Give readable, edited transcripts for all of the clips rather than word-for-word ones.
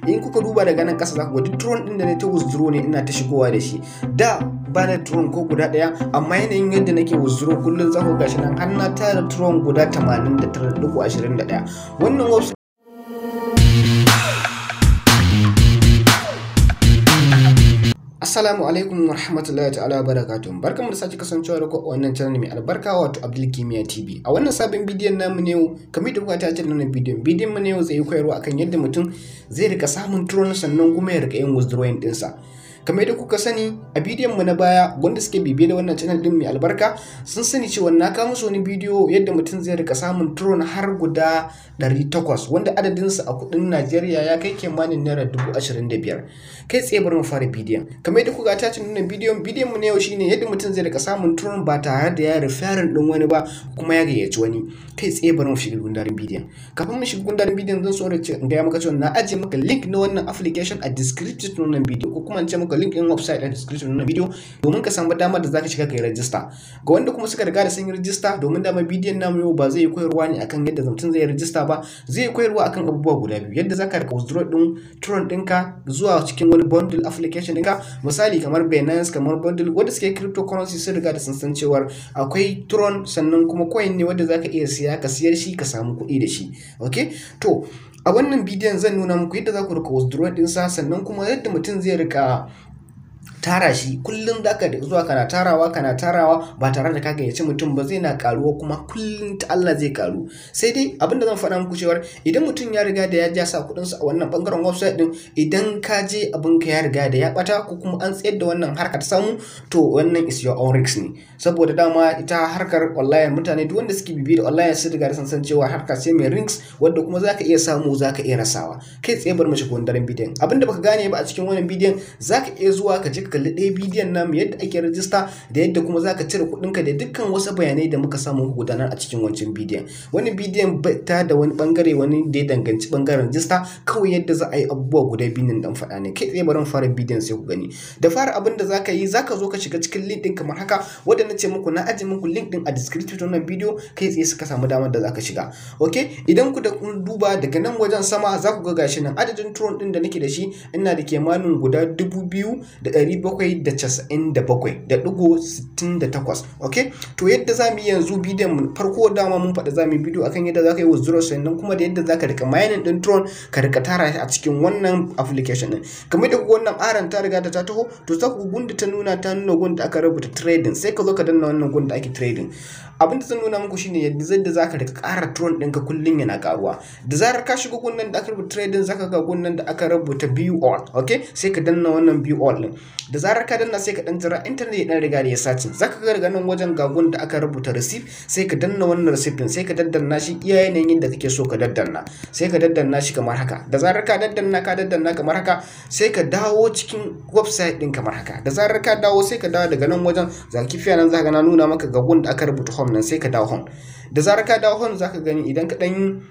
In kuka duba daga nan kasa za ku ga duk Tron din da na ta withdraw ne ina ta shigowa da shi. Da ba na Tron ko guda daya, amma yanayin yadda nake withdraw kullum za ku gashi nan har na tara Tron guda 89.21. Wannan website. Assalamu alaikum wa rahmatullahi ta'ala wa barakatuh. Barkanmu da sake kasancewa da ku a wannan channel mai albarka, wato Abdul Kimiyya TV. A wannan sabon bidiyon namu ne yau, kamar yadda kuka tace wannan bidiyon, bidiyon mu ne yau zai yi koyarwa akan yadda mutum zai rika samun Tron sannan kuma ya rika yin withdrawing ɗinsa. Kamar yadda kuka sani a bidiyon mu na baya, wanda suke bibiye da wannan channel din mai albarka sun sani cewa na kawo musu wani bidiyo yadda mutum zai rika samun Tron har guda 800, wanda adadinsa a kudin Najeriya ya kai kimanin naira 25,000. Kai tsaye bari mu fara bidiyon. Kamar yadda kuka ta nuna bidiyon, bidiyon mu na yau shine yadda mutum zai rika samun Tron ba tare da ya referring din wani ba kuma ya gayyaci wani. Kai tsaye bari mu shiga gundarin bidiyon. Kafin mu shiga gundarin bidiyon, zan so da in gaya maka cewa na ajiye maka link na wannan application a description na wannan bidiyo, ko kuma in ce maka link din website a description na bidiyo, domin ka samu damar da zaka shiga kai register. Ga wanda kuma suka riga da sun yi register, domin dama bidiyon namu yau ba zai yi koyarwa ne akan yadda mutum zai yi register ba, zai yi koyarwa akan abubuwa guda biyu: yadda zaka rika withdraw din Tron ɗinka zuwa cikin wani bundle application ɗinka, misali kamar Binance, kamar bundle wanda suke cryptocurrency sun riga da sun san cewar akwai Tron, sannan kuma coin ne wanda zaka iya siya ka siyar shi ka samu kuɗi da shi. Okay, to a wannan bidiyon zan nuna muku yadda za ku rika withdraw ɗinsa, sannan kuma yadda mutum zai rika tara shi. Kullum zaka da zuwa kana tarawa, kana tarawa ba tare da ka gayyaci mutum ba, zai na karuwa kuma kullum ta Allah zai karu. Sai dai abin da zan faɗa muku cewar idan mutum ya riga da ya ja sa kuɗin sa a wannan bangaren website din, idan ka je abin ka ya riga da ya bata ko kuma an tsayar da wannan harkar samu, to wannan is your own risk ne, saboda dama ita harkar online, mutane duk wanda suke bibiye da online sun riga da sun san cewa harka ce mai risks, wanda kuma zaka iya samu, zaka iya rasawa. Kai tsaye bar mu shiga daren bidiyon. Abin da baka gane ba a cikin wannan bidiyon, zaka iya zuwa ka je ka kalli ɗaya bidiyon namu, yadda ake rajista da yadda kuma zaka cire kuɗinka da dukkan wasu bayanai da muka samu gudanar a cikin wancan bidiyon. Wani bidiyon ta da wani bangare wani da ya danganci bangaren rajista, kawai yadda za a yi abubuwa guda biyu nan dan faɗa ne. Kai tsaye bari mu fara bidiyon sai ku gani. Da fara abin da zaka yi, zaka zo ka shiga cikin link ɗin kamar haka, wanda na ce muku na ajiye muku link ɗin a description wannan bidiyo. Kai tsaye suka samu damar da zaka shiga. Okay, idan ku da kun duba daga nan wajen sama, za ku ga gashi nan adadin Tron ɗin da nake da shi, ina da kimanin guda 2777.68. Okay, to yadda za mu yi yanzu bidiyon mu farko, dama mun faɗa za mu yi bidiyo akan yadda za ka yi withdraw, sannan kuma da yadda za ka rika mining ɗin Tron, ka rika tara shi a cikin wannan application ɗin. Kamar da wannan aran ta riga da ta taho, to za ku gunda ta nuna, ta nuna gunda aka rubuta trading, sai ka zo ka danna wannan gunda ake trading. Abin da zan nuna muku shine yadda za ka rika ƙara Tron ɗinka kullum yana ƙaruwa. Da zarar ka shiga gunnan da aka rubuta trading, za ka ga gunnan da aka rubuta view all. Okay, sai ka danna wannan view all ɗin. Da zarar ka danna, sai ka dan jira internet ya dan riga da ya sace. Zaka ga daga nan wajen ga gun da aka rubuta receive, sai ka danna wannan receive din, sai ka daddanna shi iya yanayin da kake so ka daddanna, sai ka daddanna shi kamar haka. Da zarar ka daddanna, ka daddanna kamar haka, sai ka dawo cikin website din kamar haka. Da zarar ka dawo, sai ka dawo daga nan wajen zaka kifiya nan, zaka na nuna maka ga gun da aka rubuta home nan, sai ka dawo home. Da zarar ka dawo home, zaka gani idan ka dan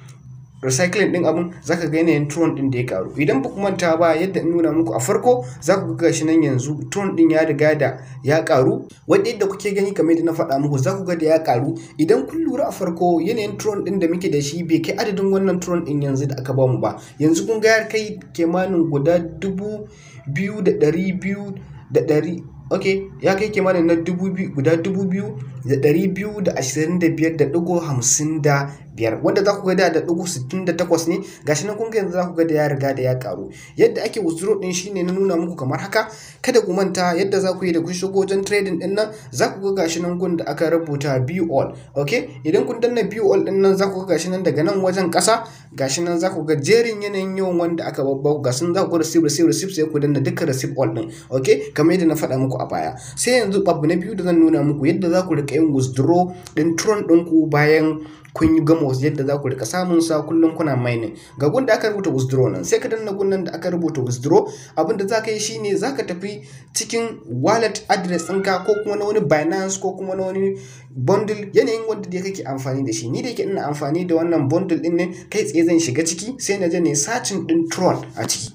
recycling din abun, zaka ga yanayin Tron din da ya karu. Idan ba ku manta ba, yadda in nuna muku a farko, za ku ga gashi nan yanzu Tron din ya riga da ya karu, wanda yadda kuke gani, kamar yadda na faɗa muku, za ku ga da ya karu. Idan kun lura, a farko yanayin Tron din da muke da shi bai kai adadin wannan Tron din yanzu da aka bamu ba. Yanzu kun ga ya kai kimanin guda 2,200 da ɗari. Ok, ya kai kimanin na 2,000, guda 2,225.55, wanda za ku ga da 68 ne. Gashi nan kun ga yanzu za ku ga da ya riga da ya karu. Yadda ake withdraw din shine na nuna muku kamar haka. Kada ku manta, yadda za ku yi da kun shigo wajen trading din nan, za ku ga gashi nan gun da aka rubuta view all. Ok, idan kun danna view all din nan, za ku ga gashi nan daga nan wajen kasa, gashi nan za ku ga jerin yanayin yawan wanda aka babba. Gashi nan za ku ga receive, receive, receive, sai ku danna dukkan receive all din. Ok, kamar yadda na faɗa muku a baya. Sai yanzu abu na biyu da zan nuna muku, yadda za ku rika yin withdraw din Tron ɗinku bayan kun yi gama yadda za ku rika samun sa kullum kuna mining. Ga gun da aka rubuta withdraw nan, sai ka danna gun nan da aka rubuta withdraw. Abin da za ka yi shine za ka tafi cikin wallet address ɗinka, ko kuma na wani Binance, ko kuma na wani bundle, yanayin wanda dai kake amfani da shi. Ni da yake ina amfani da wannan bundle ɗin ne, kai tsaye zan shiga ciki, sai na je ne searching ɗin Tron a ciki.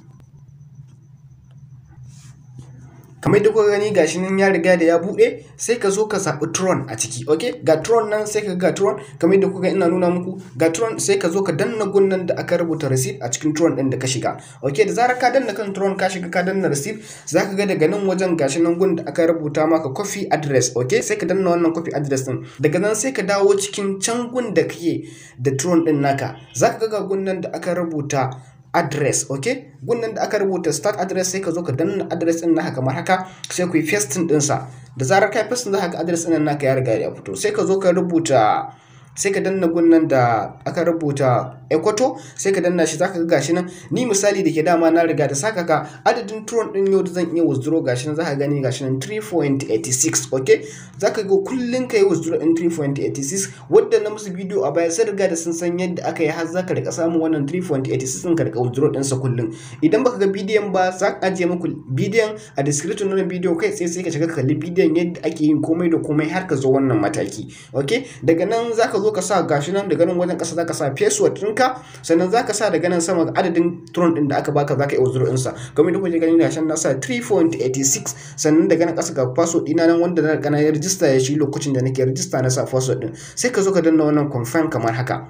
Kamar yadda kuka gani gashi nan ya riga da ya bude, sai ka zo ka zaɓi Tron a ciki. Okay, ga Tron nan, sai ka ga Tron kamar yadda kuka ina nuna muku ga Tron, sai ka zo ka danna gunnan da aka rubuta receipt a cikin Tron din da ka shiga. Okay, da zarar ka danna kan Tron ka shiga ka danna receipt, zaka ga daga nan wajen gashi nan gun da aka rubuta maka copy address. Okay, sai ka danna wannan copy address din. Daga nan sai ka dawo cikin can gun da kake da Tron din naka, zaka ga gunnan da aka rubuta address. Okay, gunnan da aka rubuta start address, sai ka zo ka danna address din naka kamar haka, sai ku yi pasting din sa. Da zarar ka pasting, zaka ga address din naka ya riga ya fito. Sai ka zo ka rubuta, sai ka danna gunnan da aka rubuta equator, sai ka danna shi, zaka ga gashi nan. Ni misali da ke dama na riga da saka ka adadin Tron din yau da zan iya withdraw, gashi nan zaka gani gashi nan 3.86. Okay, zaka ga kullun kai withdraw din 3.86. Wanda na musu bidiyo a baya sun riga da sun san yadda aka yi har zaka rika samun wannan 3.86 din, ka rika withdraw din sa kullun. Idan baka ga bidiyon ba, za ka ajiye muku bidiyon a description na bidiyo, kai tsaye sai ka shiga ka kalli bidiyon yadda ake yin komai da komai har ka zo wannan mataki. Okay, daga nan zaka zo ka sa gashi nan daga nan wajen kasa zaka sa password ɗinka, sannan zaka sa daga nan sama adadin Tron ɗin da aka baka zaka yi withdraw ɗinsa. Kamar yadda kuke gani gashi na sa 3.86, sannan daga nan kasa ga password ɗina nan wanda na riga na yi register ya shi lokacin da nake register na sa password ɗin. Sai ka zo ka danna wannan confirm kamar haka.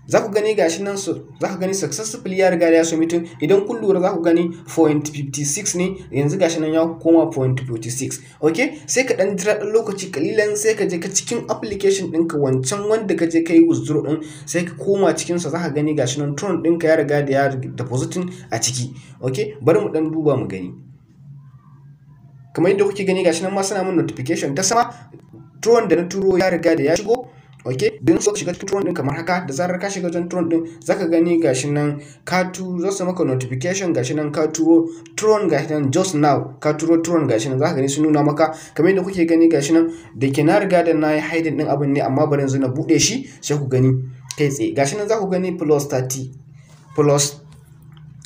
Za ku gani gashi nan, su za ku gani successfully ya riga ya submitting. Idan kun lura za ku gani 0.56 ne, yanzu gashi nan ya koma 0.46. Okay, sai ka dan jira dan lokaci kalilan, sai ka je ka cikin application ɗinka wancan wanda ka je ka yi withdraw ɗin, sai ka koma cikin sa, za ka gani gashi nan Tron ɗinka ya riga da ya depositing a ciki. Okay, bari mu dan duba mu gani. Kamar yadda kuke gani gashi nan ma suna mun notification ta sama, Tron da na turo ya riga da ya shigo. Ok, don so shiga cikin Tron din kamar haka. Da zarar ka shiga wajen Tron din, zaka gani gashi nan ka turo, za su maka notification gashi nan ka turo Tron, gashi nan just now ka turo Tron, gashi nan zaka gani sun nuna maka. Kamar yadda kuke gani gashi nan, da ke na riga da na yi hiding din abin ne, amma bari yanzu na bude shi sai ku gani kai tsaye. Gashi nan za ku gani plus 30 plus,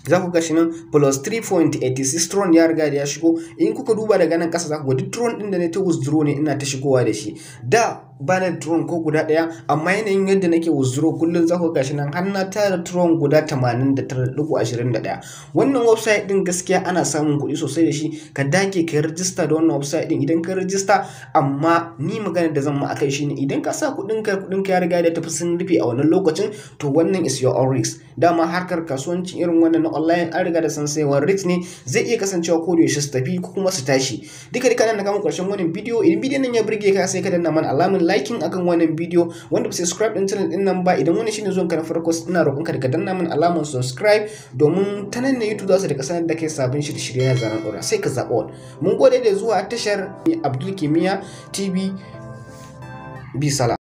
za ku ga shi nan plus 3.86 Tron ya riga da ya shigo. In kuka duba daga nan kasa, za ku ga duk Tron din da na ta withdraw ne ina ta shigowa da shi. Da ba na Tron ko guda ɗaya, amma yanayin yadda nake withdraw kullum, za ku ga shi nan har na tara Tron guda 89.21. Wannan website din gaskiya ana samun kuɗi sosai da shi. Ka dage ka rijista da wannan website din. Idan ka rijista, amma ni magana da zan ma akai shine, idan ka sa kuɗin ka, kuɗin ka ya riga da tafi sun rufe a wannan lokacin, to wannan is your own risk. Dama harkar kasuwanci irin wannan na online an riga da san saiwa risk ne, zai iya kasancewa ko da yaushe su tafi ko kuma su tashi. Duka duka nan na gama karshen wannan bidiyo. Idan bidiyon nan ya burge ka, sai ka danna mana alamun liking akan wannan bidiyo. Wanda ba subscribe din channel din nan ba, idan wannan shine zuwan ka na farko, ina roƙon ka da ka danna mana alamun subscribe, domin ta nan ne YouTube za su rika sanar da kai sabon shirye-shirye na zaran ɗora, sai ka zaɓa all. Mun gode da zuwa tashar Abdul Kimiyya TV. Bi sala.